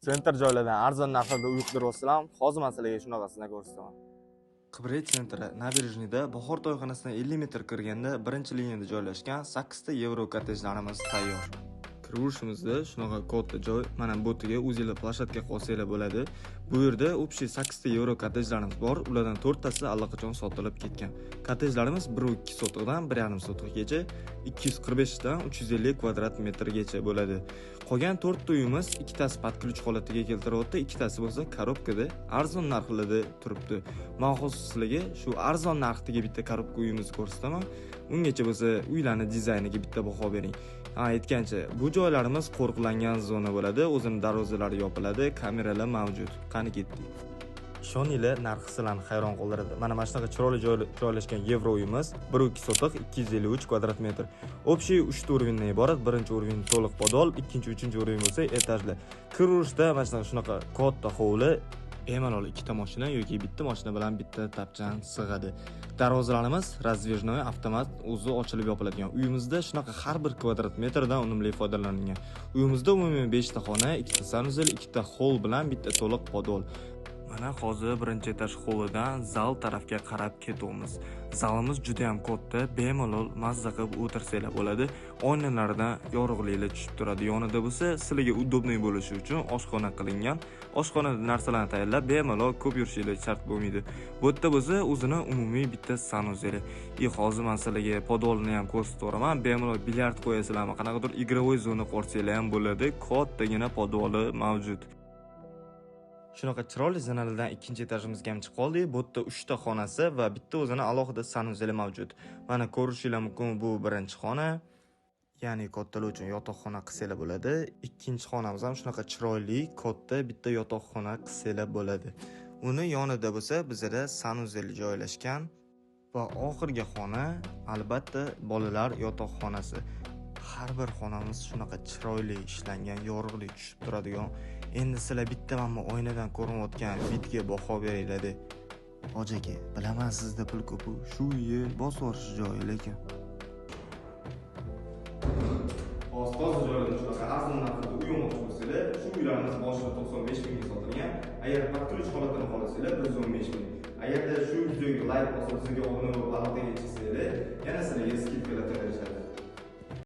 Центр joylardan arzon narxlarda uy qidiryapsizlarmi? Hozir man sizlarga shunaqasini ko'rsataman. Qibray центр i набережный da Bahor to'yxonasidan 50 metr kirganda birinchi liniyada joylashgan 8 ta yevro kottejlarimiz tayyor. Kiraverishimizda shunaqa katta joy, mana bu yerga o'zinglar площадка qilsanglar bo'ladi. Bu yerda общий 8 ta yevro kottejlarimiz bor, ulardan 4 tasi allaqachon sotilib ketgan. Kottejlarimiz 1.2 sotixdan 1.5 sotixgacha, 245 dan 350 kvadrat metrgacha bo'ladi. Qolgan 4 ta uyimiz ikkitasi под ключ holatiga keltiryapti, ikkitasi bo'lsa коробка da arzon narxlarda turibdi. Men hozir sizlarga shu arzon narxdagi bitta коробка uyimizni ko'rsataman. Ungacha bo'lsa uylarni dizayniga bitta baho bering. Ha, aytgancha, bu joylarimiz qo'riqlangan zona bo'ladi, o'zini darvozalari yopiladi, kameralar mavjud. Qani ketdik. Ishoninglar, narxi sizlarni hayron qoldiradi. Mana shunaqa chiroyli joylashgan yevro uyimiz 1.2 sotix, 253 kvadrat metr. Общий 3 ta уровень dan iborat. Birinchi уровень to'liq подвал, ikkinchi, uchinchi уровень bo'lsa etajli. Kiraverishda mana shunaqa katta hovli, bemalol ikkita mashina yoki bitta mashina bilan bitta tapchan sig'adi. Darvozalarimiz раздвижной, avtomat o'zi ochilib yopiladigan. Uyimizda shunaqa har bir kvadrat metrdan unumli foydalanilgan. Uyimizda umumiy 5 ta xona, 2 ta санузел, 2 ta холл bilan bitta to'liq подвал. Mana hozir birinchi etaj hollidan zal tarafga qarab ketamiz. Zalimiz juda ham katta, bemalol mazza qilib o'tirsanglar bo'ladi. Oynalardan yorug'liklar tushib turadi. Yonida bo'lsa sizlarga удобный bo'lishi uchun oshxona qilingan. Oshxonada narsalarni tayyorlab bemalol ko'p yurishinglar shart bo'lmaydi. Bu yerda bo'lsa o'zini umumiy bitta санузел i. И hozir men sizlarga подвал ni ham ko'rsatib yuboraman. Bemalol bilyard qo'yasizlarmi, qanaqadir игровой zona qo'rsanglar ham bo'ladi. Kattagina подвал i mavjud. Shunaqa chiroyli zinalardan ikkinchi etajimizga ham chiqib qoldik. Bu yerda 3 ta xonasi va bitta o'zini alohida санузел i mavjud. Mana ko'rishinglar mumkin, bu birinchi xona. Ya'ni kattalar uchun yotoqxona qilsanglar bo'ladi. Ikkinchi xonamiz ham shunaqa chiroyli, katta bitta yotoqxona qilsanglar bo'ladi. Uni yonida bo'lsa bizada санузел joylashgan va oxirgi xona albatta bolalar yotoqxonasi. Har bir xonamiz shunaqa chiroyli ishlangan, yorug'lik tushib turadigan. Endi sizlar bitta mana bu oynadan ko'rinayotgan вид ga baho beringlar-da. Hoji aka, bilaman sizda pul ko'p-u, shu uyni bosib yuborish joyi lekin. Hozir toza joylarda shunaqa arzon narxda uy olmoqchi bo'lsanglar, shu uylarimiz boshida 95 mingga sotilgan. Agar под ключ holatini xohlasanglar 115 ming. Agarda shu videoga layk bosib, bizga obuna bo'lib aloqaga chiqsanglar, yana sizlarga скидка lar berishadi.